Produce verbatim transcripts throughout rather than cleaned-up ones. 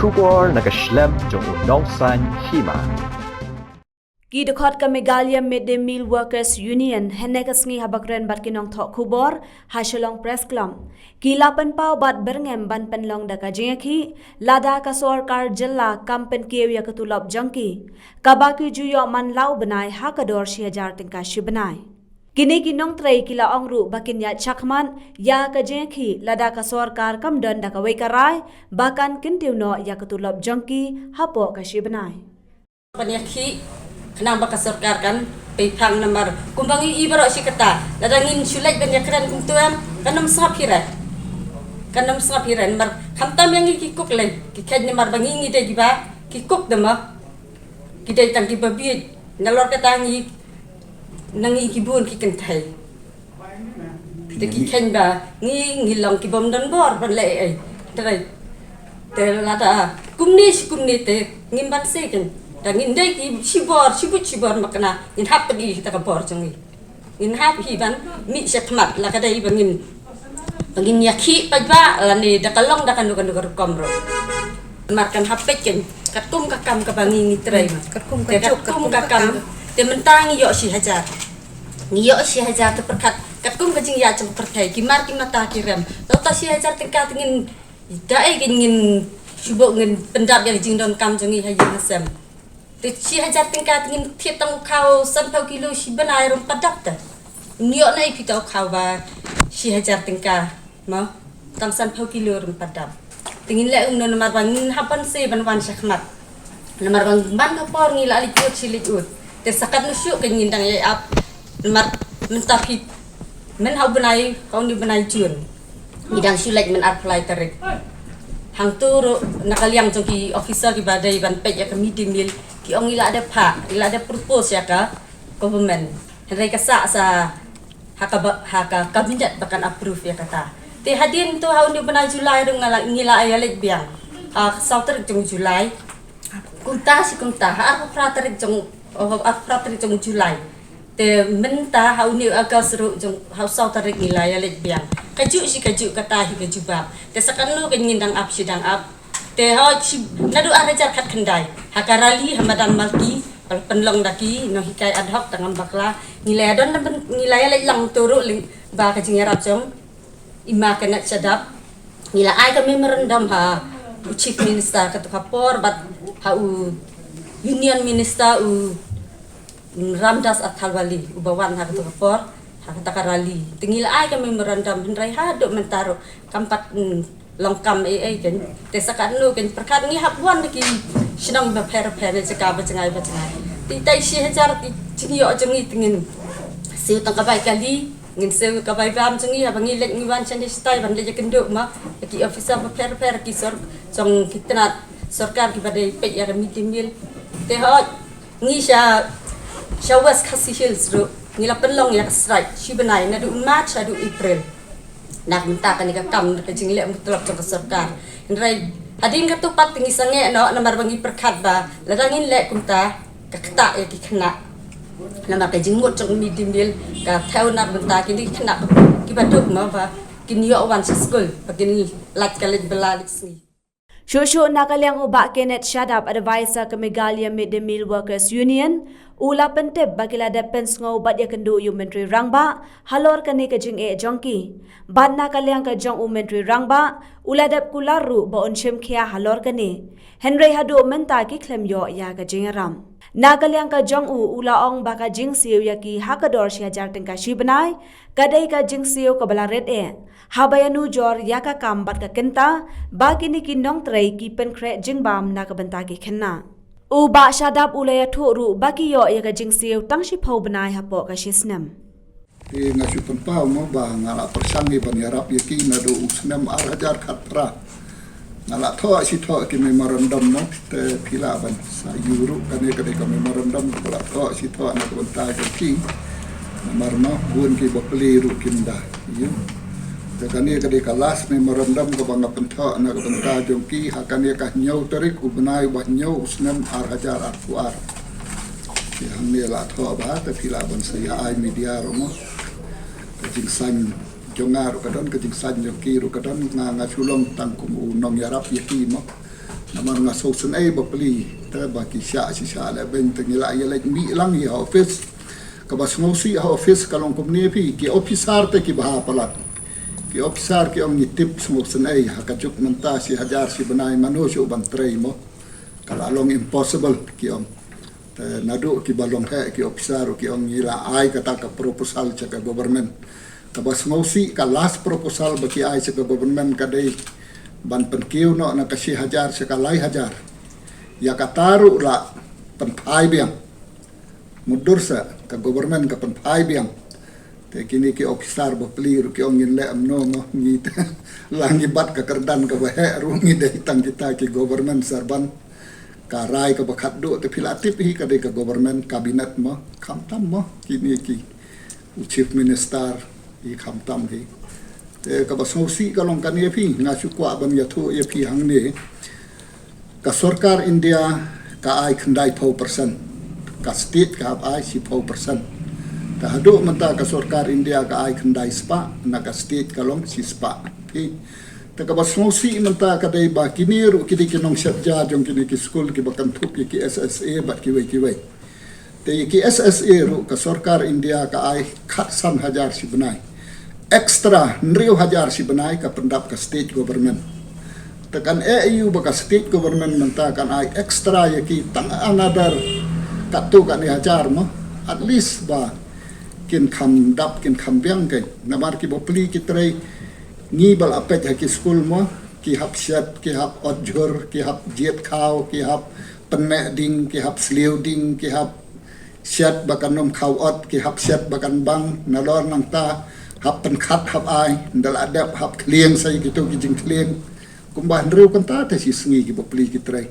Khubor na ka shlem jong u nongsan hima. Ki dkhot ka Meghalaya Mid Day Meal Workers Union hynne ka sngi haba kren bad ki nongthoh khubor ha Shillong Press Club, ki la pynpaw bad byrngem ban pynlong da ka jingïakhih lada ka sorkar jylla kam pynkiew ïa ka tulop jong ki, kaba ki ju ïoh man la u bnai ha ka dor shi hajar tyngka shi bnai. Kine ki nongtrei ki la ong ruh ba kin ïaid shakhmat ïa ka jingïakhih lada ka sorkar kam don da kawei ka rai ba kan kyntiew noh ïa ka tulop jong ki hapoh ka shi bnai. Ban ïakhih khnang ba ka sorkar kan pei phang, namar kumba ngi i baroh shi katta, lada ngin shu leit ban ïakren kumto em, kan ym sngap hi re. Kan ym sngap hi re, namar khamtam ïa ngi ki kuk lei, ki kheit, namar ba ngi ngi dei kiba ki kuk, dei ma, ki dei tang kiba bieit. Nalor kata ngi, na ngi ki bun ki kynthei. Te ki kheiñ ba ngi, ngi long ki bym don bor ban leh ei ei. Te lada kumne shi kumne te ngim ban sei kein. Te ngin dei ki shibor, shibut shibor, ma kane ngin hap peit ïa kita ka bor jong ngi. Ngin hap hi ban mih shakhmat, la ka dei ba ngin, ba ngin ïakhih paidbah lane da ka long da kano kano ka rukom ruh. Namar kan hap peit kein katkum ka kam kaba ngi ngi trei ma. Katkum ka, te juk, katkum katkum ka ka kam, kam. Te mynta ngi ïoh shi hajar. Ngi ïoh shi hajar te pyrkhat katkum ka jingïaid jong ka pyrthei, ki mar ki mata ki rem. Tang tang shi hajar tyngka te ngin, da ei kein ngin shu buh, ngin pyndap ïa ka jingdonkam jong ngi ha ïing ha sem. Te shi hajar tyngka te ngin thied tang u khaw sanphew kilo shi bnai ruh ym pat dap te. Ngi ïoh nai phi tang u khaw ba shi hajar tyngka. Mo, tang sanphew kilo ruh ym pat dap. Te ngin leh kumno, namar ba ngin hap ban sei ban wan shakhmat. Namar ba man ka por ngi la leit ud shi leit ud. Te sa katno shuh kein ngin dang ïai ap. Namar mynta phi, myn ha u bnai, ha une u bnai June, ngi dang shu leit myn arphew lai tarik. Hangto ruh na ka liang jong ki officer kiba dei ban peit ïa ka mid day meal, ki ong ngi la dep phah, ngi la dep propose ïa ka government. Hynrei ka sah sa ha ka ba, ha ka cabinet ba kan approve ïa kata. Te hadien to ha une u bnai July ruh nga la, ngi la ïaleit biang. Ha saw tarik jong July. Kumta shi kumta, ha arphew phra tarik jong, oh, arphew phra tarik jong July. Te mynta ha une u August ruh jong, ha saw tarik ngi la ïaleit biang. Kajuh shi kajuh, kata hi ka jubab. Te sa katno kein ngin dang ap shi dang ap. Te hooid shi, naduh ar hajar khatkhyndai, ha ka rally ha madan Malki, ba la pynlong da ki nonghikai ad hoc tang ngam bakla, ngi la ïadon, ngi la ïaleit lang to ruh lyngba ka jingïarap jong i Ma Kenneth Shadap. Ngi la ai ka memorandum ha u Chief Minister kato ka por bad ha u Union Minister u Ramdas Athalwale, uba wan ha kato ka por ha kata ka rally. Te ngi la ai ka memorandum, hynrei haduh mynta ruh kam pat, mm, long kam ei ei kein. Te sa katno kein, pyrkhat ngi hap wan na ki shnong bapher bapher, na jaka ba jngai ba jngai. Te itai shi hajar ki jingïoh jong ngi te ngin siew tang ka bai kali, ngin siew ka bai bam jong ngi, haba ngi leit ngi wan shane shatai ban leit ïakynduh ma ki officer bapher bapher, ki sor, jong ki tnat sorkar kiba dei peit ïa ka mid day meal. Te hooid, ngi sha, sha West Khasi Hills ruh ngi la pynlong ïa ka strike shi bnai, naduh March haduh April. Na ka bynta kane ka kam, ka jingleh mutlop jong ka sorkar. Hynrei hadien kato pat te ngi sangeh noh, namar ba ngi pyrkhat ba lada ngin leh kumta ka ktah ïa ki khynnah. Namar ka jingmut jong mid day meal ka thew na ka bynta kine ki khynnah kiba duk ma, ba kin ïoh wan sha skul, ba kin lait ka leit bylla leit sngi. Shuh shuh na ka liang u Bah Kenneth Shadap, advisor ka Meghalaya Mid Day Meal Workers Union, u la pyntip ba ki la dep pynsngew bad ïakynduh ïa u Myntri Rangbah halor kane ka jingeh jong ki. Bad na ka liang ka jong u Myntri Rangbah, u la dep kular ruh ba un shim khia halor kane. Hynrei haduh mynta ki khlem ïoh ïa ka jingïarap. Na ka liang ka jong u, u la ong ba ka jingsiew ïa ki ha ka dor shi hajar tyngka shi bnai, ka dei ka jingsiew kaba la rit eh. Haba ïanujor ïa ka kam bad ka kynta ba kine ki nongtrei ki pynkhreh jingbam na ka bynta ki khynnah. U Bah Shadap u la ïathuh ruh ba ki ïoh ïa ka jingsiew tang shiphew bnai hapoh ka shi snem. Te nga shu pynpaw mo ba nga la pyrshang hi ban ïarap ïa ki naduh u snem ar hajar khatphra. Nga la thoh shi thoh ki memorandum mo, te phi lah ban sa ïoh ruh, kane ka dei ka memorandum kaba la thoh shi thoh na ka bynta jong ki. Namar mo bun ki bapli ruh kim da ïoh. Te kane ka dei ka last memorandum kaba nga pynthoh na ka bynta jong ki ha kane ka hynñiew tarik u bnai uba hynñiew u snem ar hajar arphew ar. Te hangne la thoh bha, te phi lah ban sa ïa ai media ruh mo. Ka jingsain jong nga ruh ka don, ka jingsain jong ki ruh ka don, nga nga shu long tang kum u nongïarap ïa ki mo. Namar nga sngewsynei ba pli te ba ki shah shi shah leh beiñ te ngi la ïa leit mih lang ïa ha office. Kaba sngewsih ha office ka long kumne phi, ki officer te ki bha palat. Ki officer ki ong ngi tip sngewsynei ha ka juk mynta shi hajar shi bnai mano shuh ban trei mo. Ka la long impossible ki ong. Te naduh kiba long heh ki officer ruh ki ong ngi la ai kata ka proposal sha ka government. Kaba sngewsih ka last proposal ba ki ai sha ka government ka dei ban pynkiew noh na ka shi hajar sha ka lai hajar. Ïa kata ruh la pynphai biang. Mutdur sa ka government ka pynphai biang. Te kine ki officer ba pli ruh ki ong ngin leh kumno mo, ngi te la ngi bat ka kyrdan kaba heh ruh ngi dei tang kita ki government servant. Ka rai kaba khatduh te phi la tip hi ka dei ka government cabinet mo, khamtam mo kine ki, u chief minister hi khamtam hi. Te kaba sngewsih ka long kane phi, nga shu kwah ban ïathuh ïa phi hangne. Ka sorkar India ka ai khyndai phew percent. Ka state ka hap ai shi phew percent. Te haduh mynta ka sorkar India ka ai khyndai spah, na ka state ka long shi spah. Phi. Te kaba sngewsih mynta ka dei ba kine ruh ki dei ki nongshad ja jong kine ki skul kiba kynthup ïa ki S S A bad kiwei kiwei. Te ïa ki S S A ruh ka sorkar India ka ai khatsan hajar shi bnai. Extra hynriew hajar shi bnai ka pyndap ka state government. Te kan eh ïa u ba ka state government mynta kan ai extra ïa ki tang another katto katne hajar mo. At least ba kin kham dap kin kham biang kai. Namar kiba pli ki trei ngi ba la peit ha ki skul mo. Ki hap shet, ki hap ot jhur, ki hap jied khaw, ki hap pynmeh ding, ki hap sliew ding, ki hap shet ba kan ym khaw ot, ki hap shet ba kan bang, nalor nangta hap pynkhat hap ai, nda la dep hap khlieng sa ïa kito ki jingkhlieng. Kumba hynriew kynta te shi sngi kiba pli ki trei.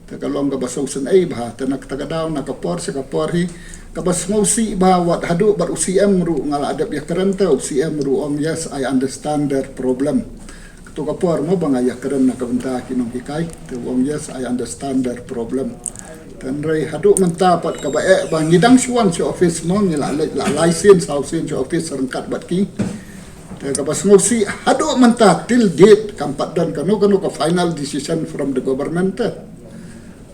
Te ka long kaba sngewsynei bha, te na kata ka daw na ka por sha ka por hi kaba sngewsih bha wat haduh bad u C M ruh nga la dep ïakren te u C M ruh ong yes, I understand their problem. Kato ka por mo ba nga ïakren na ka bynta ki nonghikai te u ong yes, I understand their problem. Te hynrei haduh mynta pat kaba eh ba ngi dang shu wan sha office mo, ngi la leit la lai sien saw sien sha office ryngkat bad ki. Te kaba sngewsih haduh mynta till date kam pat don kano kano ka final decision from the government te.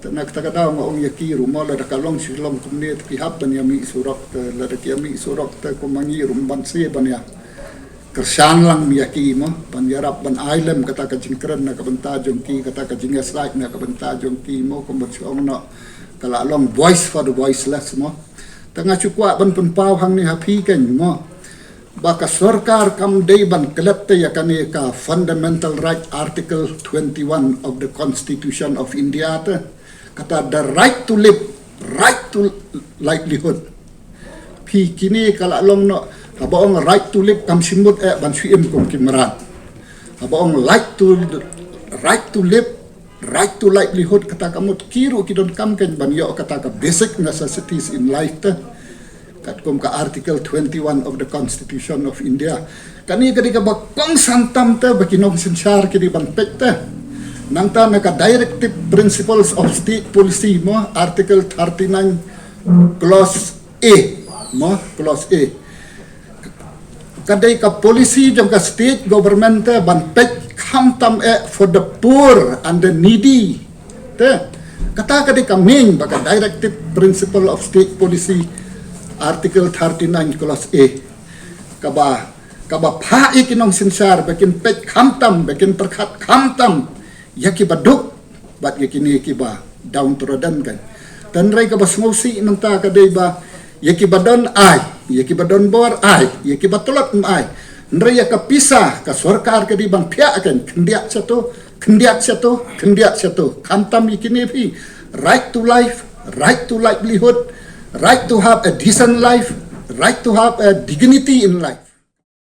Te na kata ka daw nga ong ïa ki ruh mo lada ka long shi long kumne te phi hap ban ïa mih surok te, lada ki ïa mih surok te kum ma ngi ruh ban se ban ïa kyrshan lang ïa ki mo, ban ïarap ban ai lem kata ka jingkren na ka bynta jong ki, kata ka jingïasyllok na ka bynta jong ki mo, kumba shu ong noh ka la long voice for the voiceless mo. Te nga shu kwah ban pynpaw hangne ha phi keiñ mo. Ba ka sorkar kam dei ban klet te ïa kane ka fundamental right, article twenty-one of the Constitution of India te. Kata the right to live, right to livelihood. Phi kine ka la long noh, haba ong right to live kam shym mut eh ban shu im kum ki mrad. Haba ong right to, right to live, right to livelihood kata ka mut ki ruh ki donkam keiñ ban ïoh kata ka basic necessities in life te. Katkum ka article twenty-one of the Constitution of India. Kane ka dei kaba kongsan tam te ba ki nongsynshar ki dei ban peit te. Nangta na ka directive principles of state policy mo, article thirty-nine clause A mo, clause A. Ka dei ka policy jong ka state government te ban peit khamtam eh for the poor and the needy. Te kata ka dei ka main ba ka directive principle of state policy, article thirty-nine clause A. Kaba, kaba phah ïa ki nongsynshar ba kin peit khamtam, ba kin pyrkhat khamtam ïa kiba duk bad ïa kine kiba downtrodden kan. Te hynrei kaba sngewsih mynta ka dei ba ïa kiba don ai, ïa kiba don bor ai, ïa kiba tlot ym ai. Hynrei ïa ka pisa ka sorkar ka dei ban phiah kan, khyndiat shato, khyndiat shato, khyndiat shato. Khamtam ïa kine phi, right to life, right to livelihood, right to have a decent life, right to have a dignity in life.